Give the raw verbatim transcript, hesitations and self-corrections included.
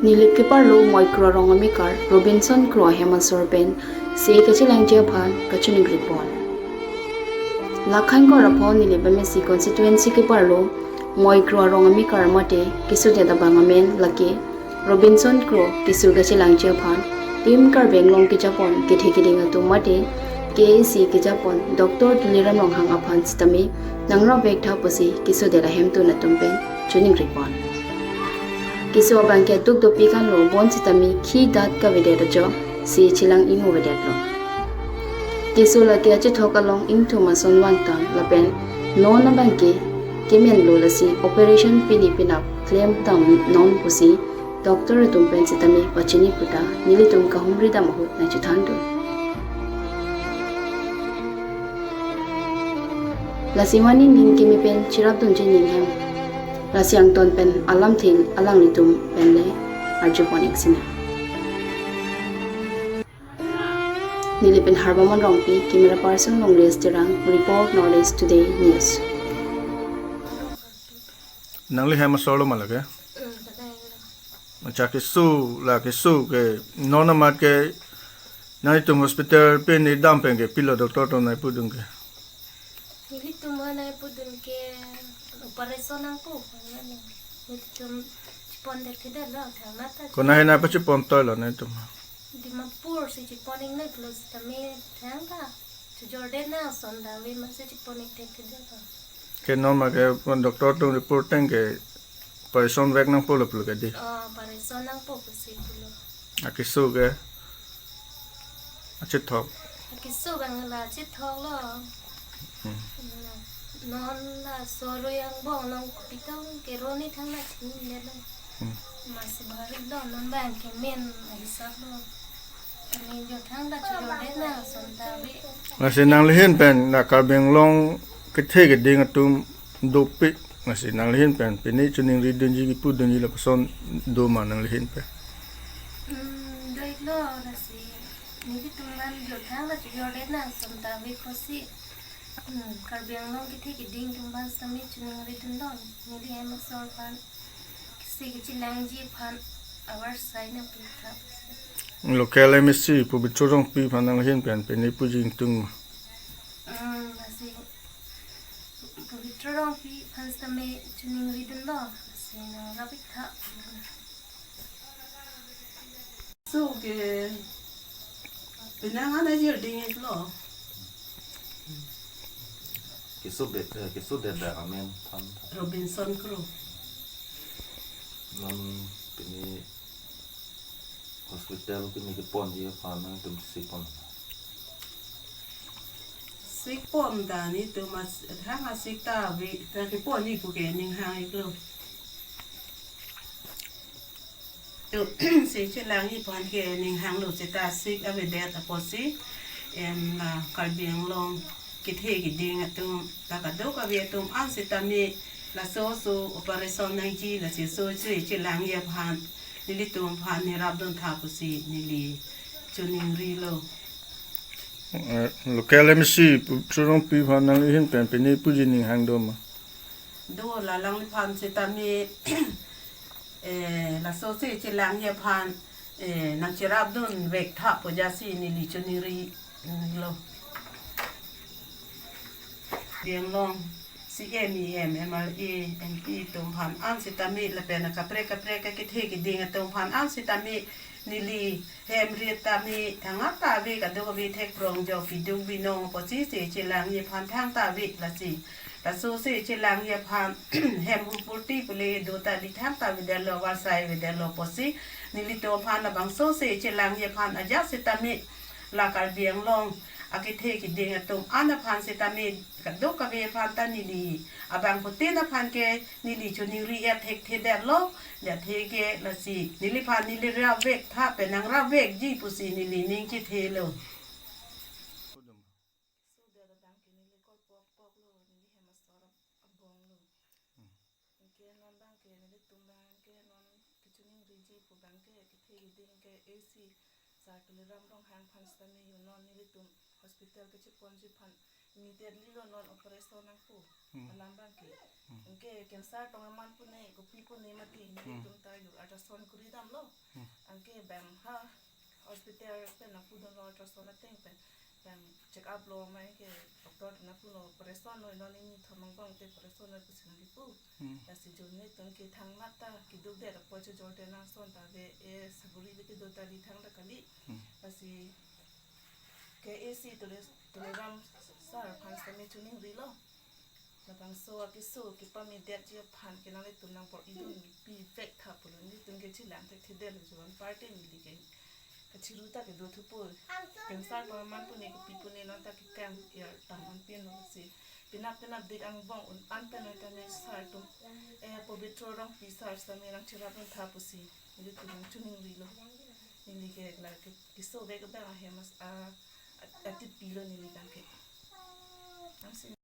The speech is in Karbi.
Nilip keparlo Moikro arong amekar Robinson Kro ahem asor pen se kachelangji aphan kachiningri pon. Lakhain kor apho Nilip M A C constituency keparlo Moikro arong amekar mate kesodet abang amen lake Robinson Kro keso kachelangji aphan Team Karbi Anglong kejapon kethe keding atum mate K A A C kejapon Doctor Tuliram Ronghang aphan sitame nangrap vek tha pusi kesodet ahemtun atum pen chiningri pon. Keso abang ke duk dopi kanlo bonsitame khi dat kavedet ajo se chelang ingno vedetlo. Keso lake achethok along ingthum ason vangtang lapen non abang ke kemenlo lasi operation pini penap klemdam non pusi doctor atum pen sitame pachini puta nelitum kahumri dam ahut nangchethandun. Lasi mane ning keme pen cherapdunji ning hem. Lasi angton pen alamthe alanglitum pen le arjupon ik sinang. Neli pen Harbamon Rongpi, camera person Longres Terang, report North East Today News. Nangli hem asor lo ma lake? Acha keso, la keso ke non amat ke nangtum hospital pini dam pen ke pilo doctor atum nangpudun ke? Nelitum nangpudun ke operation nangpo. Nelitum chepon det thedetlo thangnatta. Konat ahin nangpachepon toilo nangtum? Dimapur si chepon ingnetlo sitame thangta chojordet nang ason ta ave amatsi chepon ik det thedetlo. Ke non ma ke doctor atum report tang ke operation vek nangpo lo pulo ke dei? Oh, operation nangpo pusi pulo. Akeso ke achethok? Akeso abang la chethok lo. Hmm. Non laso aroi angbong along kopi tong keroni thangta chininedetlo. Hmm. Amatsi bari lo non abang kemen ahisap lo. Kami jo thangta chojordet nang ason ta ave. Lasi nangli ahin pen la Karbi Anglong kethe keding atum dopik, lasi nangli ahin pen pini chiningridunji kipudunji lapuson do ma nangli ahin pen? Hmm, do-iklo lasi nelitum abang jo thangta chojordet nang ason ta ave pusi. Hmm, Karbi Anglong kethe keding atum abang sitame chiningridunlo, neli hem asor aphan se kachelangji aphan avarsai nangpitha. Local M A C Pobitro Rongpi aphan nangli ahin pen pini puji ingtung ma? Hmm, lasi Pobitro Rongpi aphan sitame chiningridunlo, lasi nangrap iktha. So ke penang ana jir ding iklo. Keso be, eh, kesodet abang amen than tha? Robinson Kro. Non pini hospital pini keponji aphan nangtum sikpon? Sikpon ta nelitum as-, thang asik ta ave, ta keponji pu ke ning hang iklo. To, se chelangji aphan ke ning hanglo seta sik avedet apotsi, em, la Karbi Anglong kethe keding atum, ta kadokave atum an sitame laso oso operation nangji lasi oso se chelangji aphan nelitum aphan nerapdun tha pusi neli chiningrilo. Eh, local M A C Pobitro Rongpi aphan nangli ahin pen pini puji ning hang do ma? Do, la alangliphan sitame, eh, laso se chelangji aphan, eh, nangcherapdun vek tha pu jasi neli chiningrilo. Karbi Anglong C M, E M, M L A, M P atum aphan an sitame lapen kaprek kaprek akethe keding atum aphan an sitame neli hem rit tame thangta ave, kadokave thekprong jo piduk binong apotsi se chelangji aphan thangta ave lasi. Laso se chelangji aphan hem humpurti pule do ta di thangta avedetlo, avarsai avedetlo apotsi nelitum aphan labangso se chelangji aphan ajat sitame la Karbi Anglong akethe keding atum an aphan sitame kadokave aphan ta neli abangphutin aphan ke neli chiningri-et thekthedetlo, jathe ke lasi neliphan neli rap vek tha pen nangrap vekji pusi neli ning chethelo. Kesodet abang ke neli kor pokpoklo, neli hem asor abonglo. Hmm. Anke non abang ke nelitum abang ke non kachiningriji pu abang ke kethe keding ke A C Sir Tuliram Ronghang aphan sitame yo non nelitum hospital kacheponji aphan Immediately lo non operation nangpo. Hmm. Alam abang ke. Hmm. Anke cancer tong aman pune, kopi pune mati, Hmm. nelitum ta yo ultrasound kuri damlo. Hmm. Anke bang ha hospital pen nangpudunlo ultrasound ateng pen. Bang check up lo, mai ke doctor nangpulo operation lo, non ini thomang bang te operation lo pusi nangkipu. Hmm. Lasi jonni tum ke thang mata kiduk det apot chojor det nang ason ta ave, e saguri le kedo ta ri thang ta kali. Hmm. Lasi K A C Tule, Tuliram sir aphan sitame choningrilo. Labangso akeso kepame detji aphan ke nanglitum nangbor-idun pivek tha pulo, nelitum ke chelang thekthedetlo, juan party neli ke kachiru ta kedo thupo. Cancer tong aman pune, kopi pune, non ta kekang er tam an pinlo si. Penap penapdik angbong un-an pen noi tame sir atum, eh, Pobitro Rongpi sir sitame nangcherapdun tha pusi nelitum nangchoningrilo. Neli ke la ke, kesovek abang ahem as a, a, atipilo neli abang ke. Nangsi